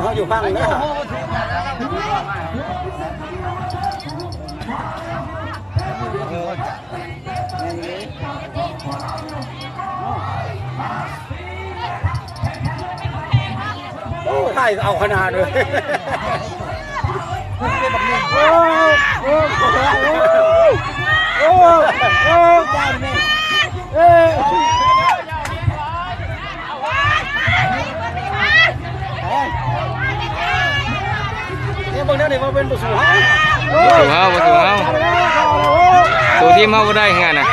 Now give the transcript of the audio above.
ເຮົາຢູ່ຝັ່ງເດີ ໂອ້ ຖ່າຍເອົາຂະໜາດເລີຍ. ເບິ່ງແນວນີ້ວ່າເປັນບໍ່ສູ້ເຮົາ ບໍ່ສູ້ເຮົາ ບໍ່ສູ້ເຮົາ ສູ້ທີມເຮົາບໍ່ໄດ້ເຮືອນນະ.